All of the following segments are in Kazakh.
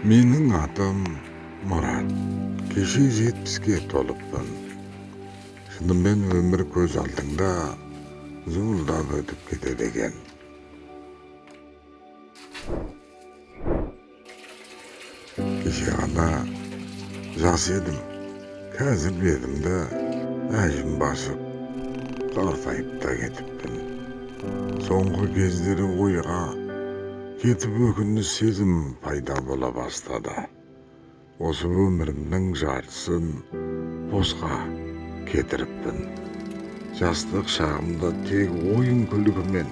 Менің атым Мұрат. Кеше 70-ке толыппын. Шынымен өмір көз алдыңда зуылдап өтіп кетеді екен. Кеше ғана жас едім. Қазір бетімді әжім басып, қартайып та кетіппін. Соңғы кездері ойға кетіп өкініш сезім пайда бола бастады. Осы өмірімнің жартысын босқа кетіріппін. Жастық шағымда тек ойын күлкімен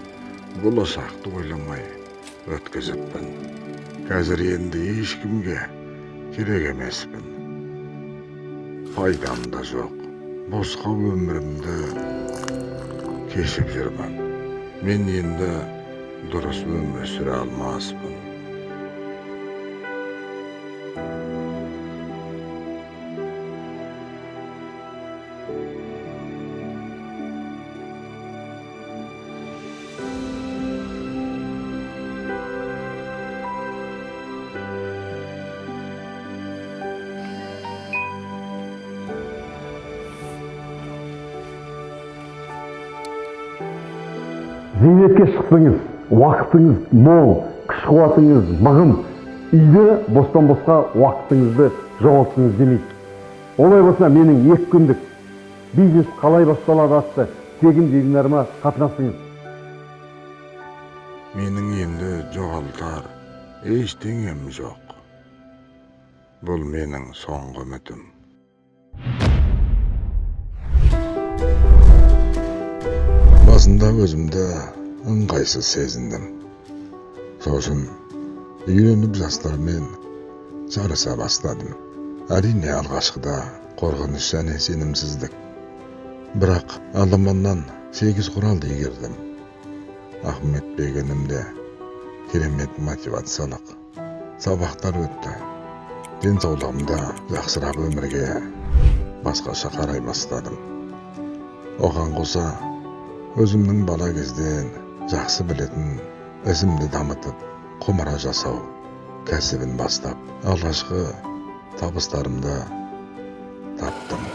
болашақты ойламай өткізіппін. Қазір енді ешкімге керек емеспін. Пайдам да жоқ. Босқа өмірімді кешіп жүрмін. Мен енді дұрыс өмір сүре алмаспын. Зейнетке шықтыңыз, уақытыңыз мол, күш қуатыңыз мығым. Үйде бостан босқа уақытыңызды жоғалтқыңыз келмейді. Олай болса, менің 2 күндік бизнес қалай басталады атты тегін вебинарыма қатынасыңыз. Менің енді жоғалтар ештеңем жоқ. Бұл менің соңғы үмітім. Басында өзімді ыңғайсыз сезіндім. Сосын үйреніп жастармен жарыса бастадым. Әрине алғашқыда қорқыныш және сенімсіздік. Бірақ аламаннан 8 құралды игердім. Ахметбек інімде керемет мотивациялық сабақтар өтті. Денсаулығым да жақсырап өмірге басқаша қарай бастадым. Оған қоса өзімнің бала кезден жақсы білетін ісімді дамытып, құмыра жасау кәсібін бастап, алғашқы табыстарымды таптым.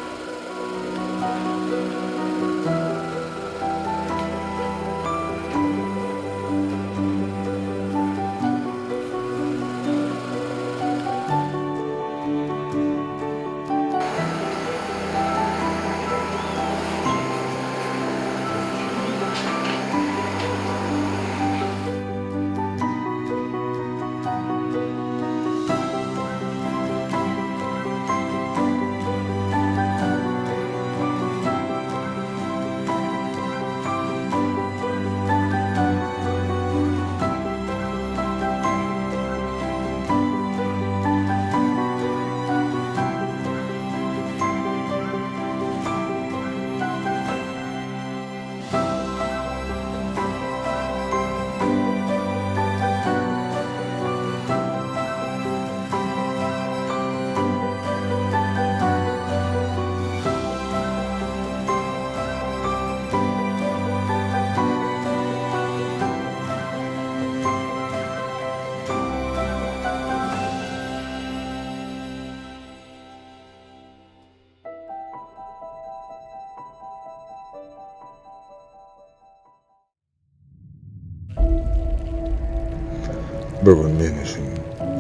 Бүгін мен үшін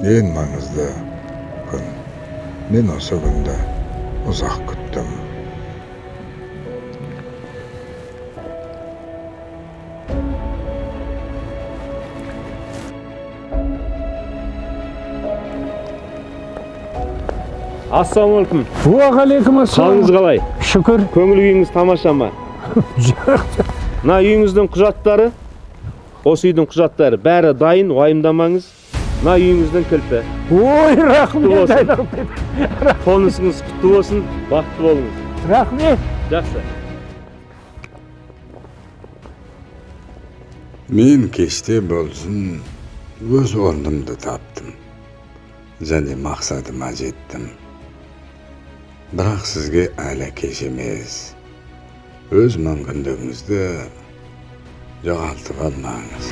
ең маңызды күн. Мен осы күнді ұзақ күттім. Ассалаумағалейкум. Уағалейкум ассалам. Қалыңыз қалай? Шүкір. Көңіл күйіңіз тамаша ма? Жоқ. Мына үйіңіздің құжаттары, осы үйдің құжаттары бәрі дайын, уайымдамаңыз. Мына үйіңіздің кілті. Ой, рахмет. Құтты болсын. Қонысыңыз құтты болсын, бақытты болыңыз. Рахмет. Жақсы. Мен кеште болсын өз орнымды таптым және мақсатыма жеттім. Бірақ сізге әлі кеш емес. Өз мүмкіндігіңізді жоғалтып алмаңыз.